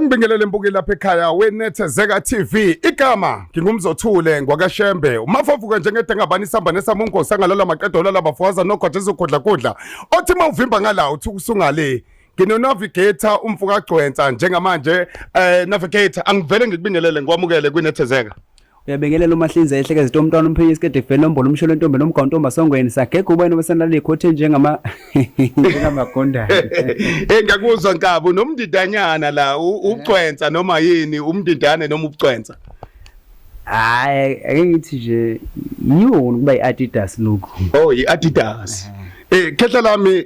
Angibingelele mbuki lapha ekhaya weNethezeka TV. Igama ngingumzothule ngwakaShembe. Umafavuka njengedengabani isamba nesamungo sangalala maqedo lala bafaza nogwaja ezokudla kudla. Othi mawuvimba ngala uthi usungale. Ngino navigator umfuka Gcwensa njengamanje navigator angivele ngikubingelele ngikwamukele kwiNethezeka. Uyabingelela uMahlinze ehleke izinto umntwana umphenye isikede kuvela nombolo umsholo ntombi nomgwa ntombi asongweni sagega ubani obesanalala ikhothe njengamagondane. Eh, ngiyakuzwa nkabu nomndidanyana la ucwensa noma yini umndidane noma ubucwensa. Hayi, ake ngithi nje yiwo ukuba i-Adidas lokhu. Oh, i-Adidas. Khehla lami,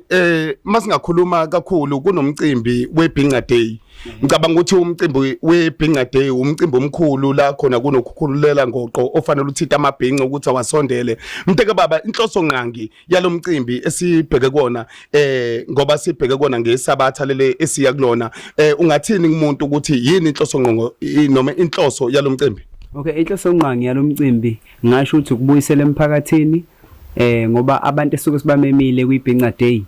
masingakhuluma kakhulu kunomcimbi weBhinca Day. Ngicabanga ukuthi umcimbi weBhinca Day umcimbi omkhulu la khona kunokukhululela ngoqo ofanele uthinte amabhinca ukuthi awasondele. Mnteke baba, inhloso ngqangi yalomcimbi esibheke kona, ngoba sibheke kona ngesabatha lele esiya kulona, ungathini kumuntu ukuthi yini inhloso ngqongo noma inhloso yalomcimbi? Okay, inhloso ngqangi yalomcimbi ngasho ukuthi ukubuyisela emphakathini, ngoba abantu esuke sibamemile kwiBhinca Day,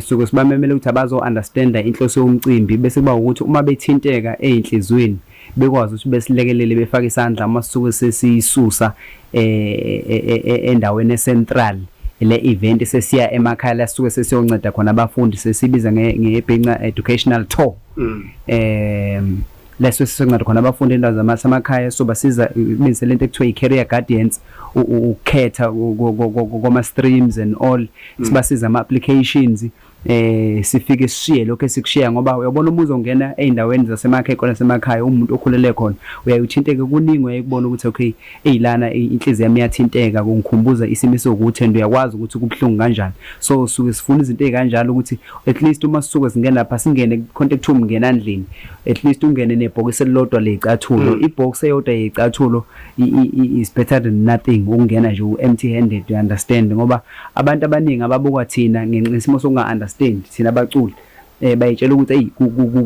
suke sibamemele ukuthi abazo understanda inhloso yomcimbi, bese kuba ukuthi uma bethinteka ezinhlizweni bekwazi ukuthi besilekelele befake isandla uma sisuke sesisusa endaweni ecentral le event sesiya emakhaya la sisuke sesiyonceda khona abafundi, sesibiza ngeBhinca Educational Tour. Leso sisonceda khona abafundi endawo zamasemakhaya, so basiza benze lento ekuthiwa i-career guidance, ukukhetha kwama streams and all, sibasiza ama applications, sifike sishiye lokho esikushiya, ngoba uyabona uma uzongena ezindaweni zasemakhaya khona semakhaya umuntu okhulele khona uyaye uthinteke kuningi, uyayikubona ukuthi okay, eyilana inhliziyo yami iyathinteka, kungikhumbuza isimo esiwukuthi and uyakwazi ukuthi kubuhlungu kanjani. So suke sifuna izinto ezikanjalo ukuthi at least uma sisuke singena lapha singene khonto ekuthiwa umngena endlini, at least ungene nebhokisi elilodwa ley'cathulo. Ibhokisi eyodwa yey'cathulo is better than nothing, ukungena nje u-empty handed, you understand? Ngoba abantu abaningi ababuka thina ngenxa isimo sokunga-understand thina abaculi, bayitshela ukuthi eyi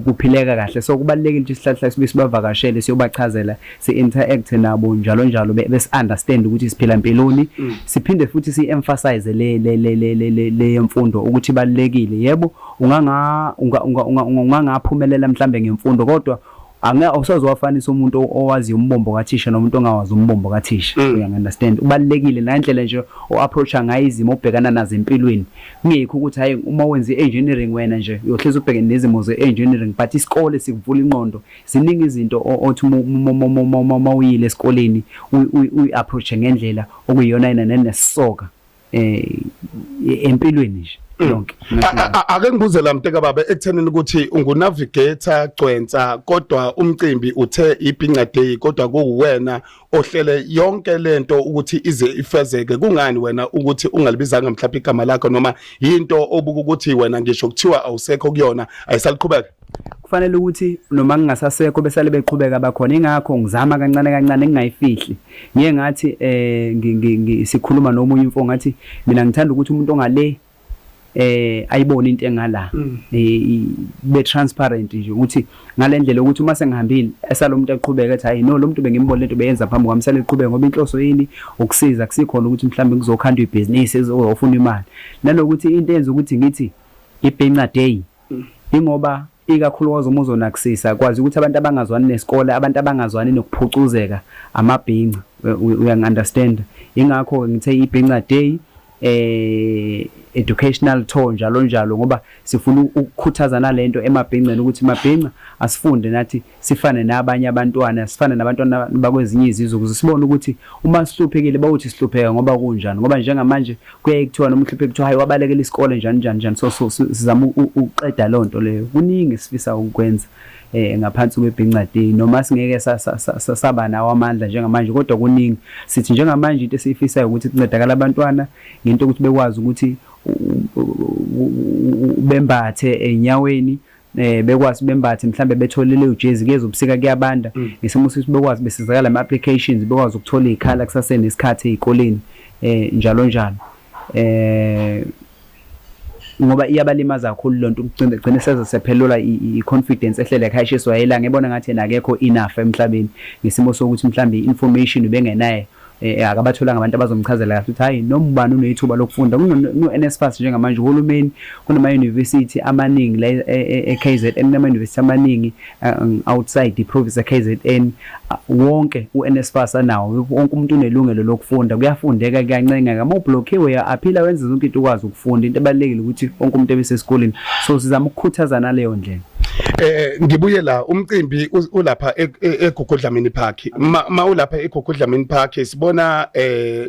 kuphileka kahle. So kubalulekile ukuthi sihlale sibe sibavakashele, siyobachazela, si-interact nabo njalo njalo, besi-understand ukuthi siphila mpiloni. Siphinde futhi si-emphasize le yemfundo ukuthi ibalulekile. Yebo, ungangaphumelela mhlambe ngemfundo, kodwa angeke awusoze wafanisa umuntu owaziyo umbombo kathisha nomuntu ongawazi umbombo kathisha. Uyangi-understand? Ubalulekile nandlela nje o-approach-a ngayo izimo obhekana nazo empilweni, kungekho ukuthi hayi, uma wenza i-engineering wena nje uyohlezi ubhekene nezimo ze-engineering, but isikole sikuvula ingqondo. Ziningi izinto othi uma uyile esikoleni uyi-approach-e ngendlela okuyiyona yena nenesisoka empilweni nje yonke. Ake ngibuze la mnteka baba, ekuthenini ukuthi ungunavigator Gcwensa, kodwa umcimbi uthe iBhinca Day, kodwa kuwena ohlele yonke lento ukuthi ize ifezeke, kungani wena ukuthi ungalibizanga mhlawumbe igama lakho, noma yinto obuka ukuthi wena ngisho kuthiwa awusekho kuyona ayisaliqhubeka? Kufanele ukuthi noma ngingasasekho besale beqhubeka bakhona, ingakho ngizama kancane kancane ngingayifihli. Ngiye ngathi sikhuluma nomunye umfo, ngathi mina ngithanda ukuthi umuntu ongale ayibone into engala, be transparent nje ukuthi ngalendlela ukuthi uma sengihambile esalo umuntu aqhubeke ethi hayi no, lo muntu bengimbona lento beyenza phambi kwami, sale iqhubeke, ngoba inhloso yini ukusiza, kusikhona ukuthi mhlawumbe ngizokhanda ibhizinisi ezofuna imali. Nanokuthi into enza ukuthi ngithi iBhinca Day ingoba ikakhulukazi uma uzonakisisa kwazi ukuthi abantu abangazwani nesikole, abantu abangazwani nokuphucuzeka amabhinca, uyangi-understand? Ingakho ngithe iBhinca Day educational tour njalo njalo, ngoba sifuna ukukhuthaza nalento emabhinceni ukuthi mabhinca asifunde nathi sifane nabanye abantwana, sifane nabantwana bakwezinye izizwe, ukuze sibone ukuthi uma sihluphekile bawuthi sihlupheka ngoba kunjani, ngoba njengamanje kuyaye kuthiwa noma uhlupheke kuthiwa hayi, wabalekela isikole njani njani njani. So sizama ukuqeda leyo nto leyo. Kuningi esifisa ukukwenza ngaphansi kweBhinca Day, noma singeke saba nawo amandla njengamanje, kodwa kuningi sithi njengamanje into esiyifisayo ukuthi kuncedakala abantwana ngento ukuthi bekwazi ukuthi bembathe enyaweni, bekwazi bembathe mhlambe betholele ujezi kuyeza ubusika, kuyabanda, ngesimo sokuthi bekwazi besizakala ama applications, bekwazi ukuthola izikhala kusasenesikhathi ezikoleni, njalo njalo, ngoba iyabalimaza kakhulu lonto ukugcina gcina seze sephelelwa i-confidence, ehlele ekhaya eshiswa ilanga, ebona ngathi yena akekho enough emhlabeni, ngesimo sokuthi mhlambe i-information ubengenayo. Akabatholanga abantu abazomchazela kahle ukuthi hayi, noma ubani unethuba lokufunda kuno-NSFAS. Njengamanje uhulumeni kunama-university amaningi la e-KZN, kunama-university amaningi outside i-province ya-KZN. Wonke u-NSFAS anawo, wonke umuntu unelungelo lokufunda. Kuyafundeka, kuyancengeka. Uma ublokhiwe, uya-appeala, wenze zonke into ukwazi ukufunda. Into ebalulekile ukuthi wonke umuntu ebesesikoleni, so sizama ukukhuthaza naleyo ndlela. Ngibuye la, umcimbi ulapha eGugu Dlamini Park. Ma ulapha eGugu Dlamini Park, sibona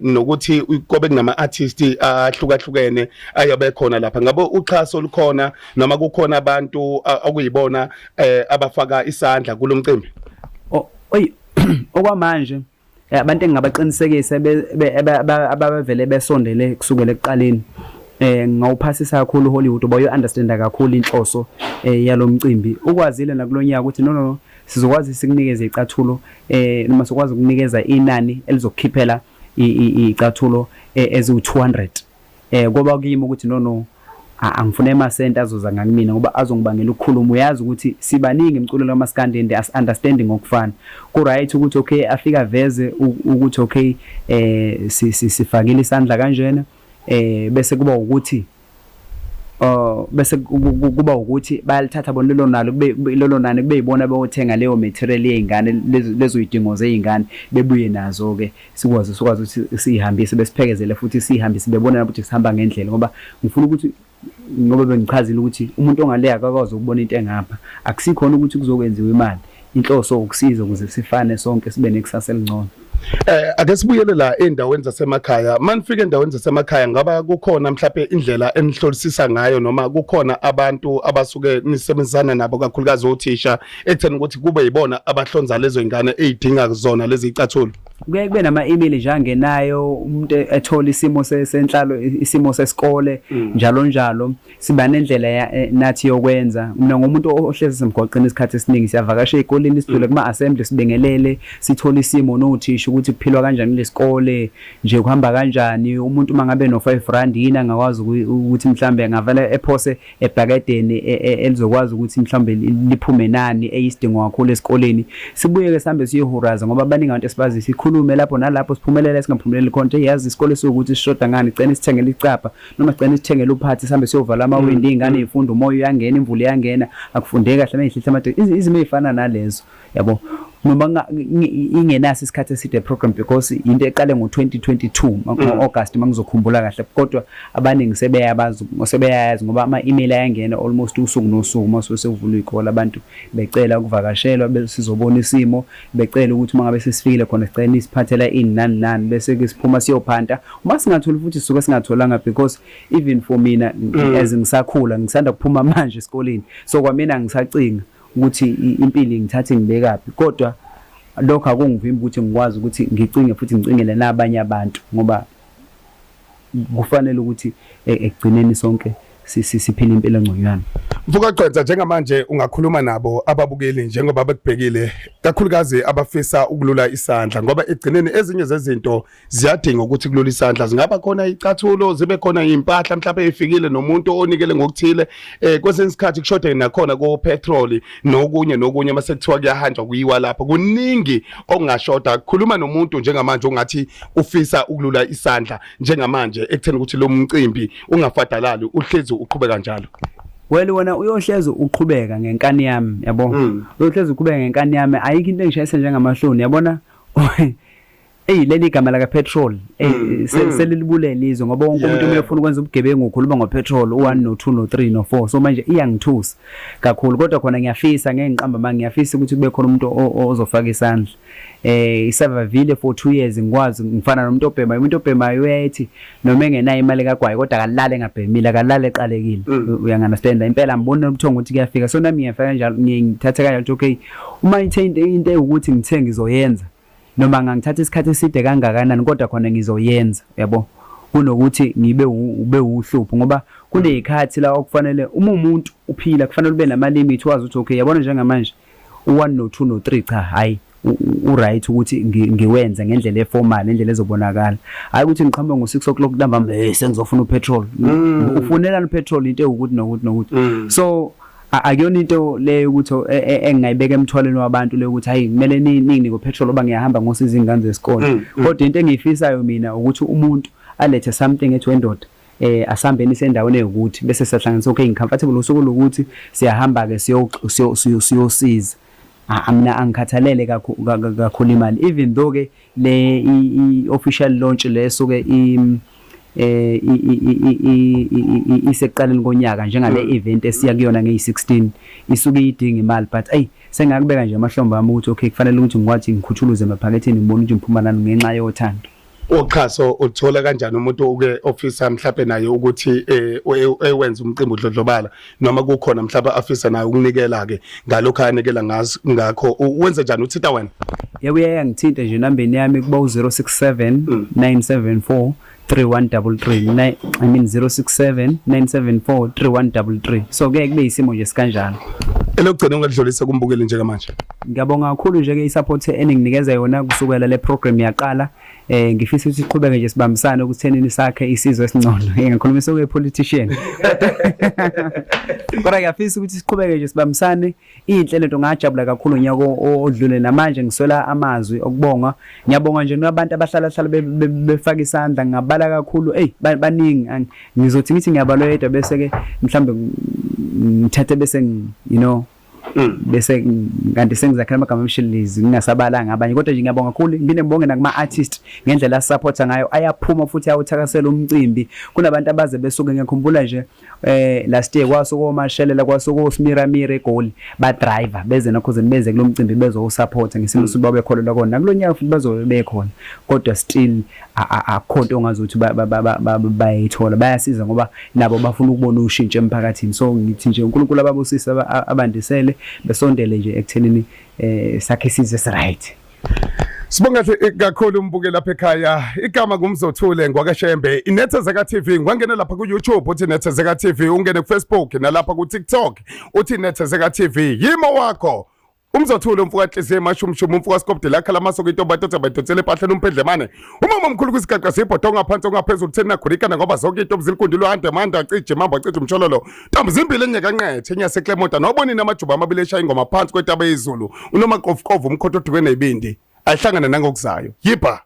nokuthi kobe kunama artists ahlukahlukene ayobe khona lapha. Ngabe uxhaso olukhona noma kukhona abantu okuyibona abafaka isandla kulomcimbi? Oy, okwamanje abantu engingabaqinisekisa ababevele besondele kusukela ekuqaleni, ngawuphasisa kakhulu Hollywood, uba uyo-understanda kakhulu inhloso yalomcimbi. Ukwazile nakulonyaka ukuthi no, no, sizokwazi sikunikeze icathulo noma sikwazi ukunikeza inani elizokukhiphela icathulo eziwu-200. Ngoba kimi ukuthi no, no, angifune amasenti azoza ngakumina ngoba azongibangela ukukhuluma. Uyazi ukuthi sibaningi emculweni kamaskandi and asi-understandi ngokufana. Ku-right ukuthi okay, afika veze ukuthi okay, sifakile isandla kanjena, bese kuba ukuthi bayalithatha bona lelo nalo, kube lelo nani, kube yibona beyothenga leyo material yey'ngane, lezo yidingo zey'ngane, bebuye nazo-ke, sikwazi ukuthi siyihambise, besiphekezele futhi siyihambise, bebone nabo ukuthi sihamba ngendlela. Ngoba ngifuna ukuthi, ngoba bengichazile ukuthi umuntu ongale akakwazi ukubona into engapha, akusikhona ukuthi kuzokwenziwa imali. Inhloso ukusiza ukuze sifane sonke, sibe nekusasa elingcono. Ake sibuyele la endaweni zasemakhaya. Manifika endaweni zasemakhaya, ngaba kukhona mhlawumbe indlela enihlolisisa ngayo noma kukhona abantu abasuke nisebenzisana nabo, kakhulukazi othisha, ekutheni ukuthi kube yibona abahlonza lezo ingane ezidinga zona lezi icathulo? Kuye kube nama-email nje angenayo, umuntu ethola isimo senhlalo, isimo sesikole, njalo njalo. Siba nendlela nathi yokwenza. Mina ngumuntu ohlezi semgwaqeni isikhathi esiningi. Siyavakasha ey'koleni, sidlule kuma-assembly, sibingelele, sithole isimo nothisha ukuthi kuphilwa kanjani kulesikole nje, kuhamba kanjani. Umuntu uma ngabe no-R5 yini angakwazi ukuthi mhlambe angavele ephose ebhakedeni elizokwazi ukuthi mhlambe liphume nani eyisidingo kakhulu esikoleni. Sibuye-ke sihambe siyohuraza ngoba baningi abantu esibazi, sikhulume lapho nalapho, siphumelele, singaphumeleli khona nje. Yazi isikole siwukuthi sishoda ngani, gcine sithengele icapha noma sigcine sithengele uphathi, sihambe siyovala amawindi, iy'ngane y'funda, umoya uyangena, imvula iyangena, akufundeki kahle uma y'hlihla izimo ey'fana nalezo, yabo. Noma ingenaso isikhathi eside program because into eqale ngo-2022 ngo-August uma ngizokhumbula kahle, kodwa abaningi sebeyabazi, sebeyayazi ngoba ama-email ayangena almost usuku nosuku uma suke sekuvulwa iy'kole, abantu becela ukuvakashelwa sizobona isimo, becela ukuthi uma ngabe sesifikile khona sicela nisiphathela ini nani nani, bese-ke siphuma siyophanta. Uma singatholi futhi sisuke singatholanga because even for mina as ngisakhula, ngisanda kuphuma manje esikoleni, so kwamina ngisacinga ukuthi impilo ingithathe ngibekaphi, kodwa lokho akungivimbi ukuthi ngikwazi ukuthi ngicinge futhi ngicingele nabanye abantu, ngoba kufanele ukuthi ekugcineni sonke siphile impilo engconywana. Mfoka Gcwensa, njengamanje ungakhuluma nabo ababukeli njengoba bekubhekile, kakhulukazi abafisa ukulula isandla, ngoba ekugcineni ezinye zezinto ziyadinga ukuthi kulula isandla, zingaba khona icathulo, zibe khona impahla mhlawumbe efikile nomuntu onikele ngokuthile, kwesinye isikhathi kushode nakhona ko petrol nokunye nokunye. Mase kuthiwa kuyahanjwa kuyiwa lapho, kuningi okungashoda. Khuluma nomuntu njengamanje ongathi ufisa ukulula isandla njengamanje ekutheni ukuthi lo mcimbi ungafadalali, uhlezi uqhubeka kanjalo. Well, wena uyohlezi uqhubeka ngenkani yami, yabo. Uyohlezi uqhubeka ngenkani yami. Ayikho into engishayisa njengamahloni, yabona. Eyi, leli gama laka petrol selilibulele izwe ngoba wonke umuntu uma efuna ukwenza ubugebengu ukhuluma ngopetrol, u1 no2 no3 no4. So manje iyangithusa kakhulu, kodwa khona ngiyafisa, ngeke ngiqamba manje, ngiyafisa ukuthi kube khona umuntu ozofaka isandla. Isavavile for 2 years, ngikwazi ngifana nomuntu obhemayo. Umuntu obhemayo uyayethi noma engenayo imali kagwayi, kodwa akalale engabhemile, akalale eqalekile. Uyangi-understand impela, ngibona ubuthongo ukuthi kuyafika, so nami ngiyafika kanjalo, ngithathe kanjalo ukuthi okay, uma ithe into ewukuthi ngithe ngizoyenza, noma ngangithatha isikhathi eside kangakanani, kodwa khona ngizoyenza, yabo, kunokuthi ngibe ube uhlupho, ngoba kuney'khathi la okufanele uma umuntu uphila kufanele ube nama-limit, wazi ukuthi okay, yabona njengamanje u-1 no-2 no-3, cha, hhayi, u-right ukuthi ngiwenze ngendlela eformal, indlela ezobonakala, hhayi ukuthi ngiqhamuke ngo-6 o'clock ntambama, hey, sengizofuna upetrol. Ufunelani upetrol? Into ewukuthi nokuthi nokuthi. So Akuyona into leyo ukuthi engingayibeka emthwalweni wabantu leyo ukuthi hayi, kumele ninginike upetrol oba ngiyahamba ngosiza izingane zesikole. Kodwa into engiyifisayo mina ukuthi umuntu alethe something ethi, "Wendoda, asambeni sendaweni eyokuthi," bese siyahlanganisa, okay, ngicomfortable usuku lokuthi siyahamba ke siyosiza. Mina angikhathalele kakhulu imali, even though ke le i-official launch leso ke i eh isekuqaleni konyaka, njengale event esiya kuyona ngeyi-16, isuke idinga imali, but ey, sengakubeka nje amahlombe ami ukuthi okay, kufanele ukuthi ngikwazi ngikhuthuluze emaphaketheni, ngibone ukuthi ngiphuma nani ngenxa yothando. Uxhaso uthola kanjani umuntu uke ofisa mhlawumbe naye ukuthi ewenze umcimbi udlondlobala, noma kukhona mhlawumbe afisa naye ukunikela ke ngalokho anikela ngazo ngakho, wenze njani, uthinta wena? Yebo, uyaye ngithinte nje nambeni yami, kuba u-067 974 3133, I mean 067 974 3133. So ke kube isimo nje sikanjalo. Elokugcina ungadlulisa kumbukeli njengamanje? Ngiyabonga kakhulu nje ke isupport eninginikeza yona kusukela le program yaqala. Ngifisa ukuthi iqhubeke nje, sibambisane ukuthenini sakhe isizwe esingcono. Ngikhuluma kwe politician, kodwa ngiyafisa ukuthi siqhubeke nje sibambisane. Inhle lento, ngajabula kakhulu unyaka odlule, namanje ngiswela amazwi okubonga. Ngiyabonga nje nabantu abahlala hlala befaka isandla, ngingabala kakhulu. Ey, baningi, ngizothi ngithi ngiyabala yedwa, bese ke mhlambe ngithathe bese bese kanti sengizakhela amagama emshililizi, ngingasabalanga abanye. Kodwa nje ngiyabonga kakhulu, ngiphinde ngibonge nakuma-artist ngendlela asupporta ngayo, ayaphuma futhi ayawuthakasela umcimbi. Kunabantu abaze besuke, ngiyakhumbula nje last year kwasuka omashelela, kwasuka osimiramira eGoli, ba driver beze nakho beze kulo mcimbi bezowusupport ngesimo sokuba bekholelwa kona. Nakulo nyaka futhi bazobe bekhona, kodwa still akukho nto ongazuthi bayayithola. Bayasiza ngoba nabo bafuna ukubona ushintsho emphakathini. So ngithi nje uNkulunkulu ababusise, abandisele, besondele nje ekuthenini sakhe isizwe esiright. Sibonga kakhulu umbuke lapha ekhaya. Igama ngumzothule ngwakashembe. Inethezeka TV, ngwangena lapha ku YouTube uthi Nethezeka TV, ungene ku Facebook nalapha ku TikTok uthi Nethezeka TV. Yimo wakho. Umzothule umfuka nhliziyo emashumshum, umfuka skobde lakha lamasoko, intombi atotha bayidonsele empahleni, umphendlemane. Umama omkhulu kwisigaqa sibhodo, ongaphansi ongaphezulu theni nakhurikana, ngoba zonke intombi zilikundile uhande manda cije mambo acije umshololo. Ntombi zimbili enyekanqethe enyaseklemota nobonini amajuba amabili eshaya ingoma phansi kwetaba yezulu. Unomaqovuqovu umkhotho oduke nezibindi. Ayihlangane nangokuzayo. Yiba.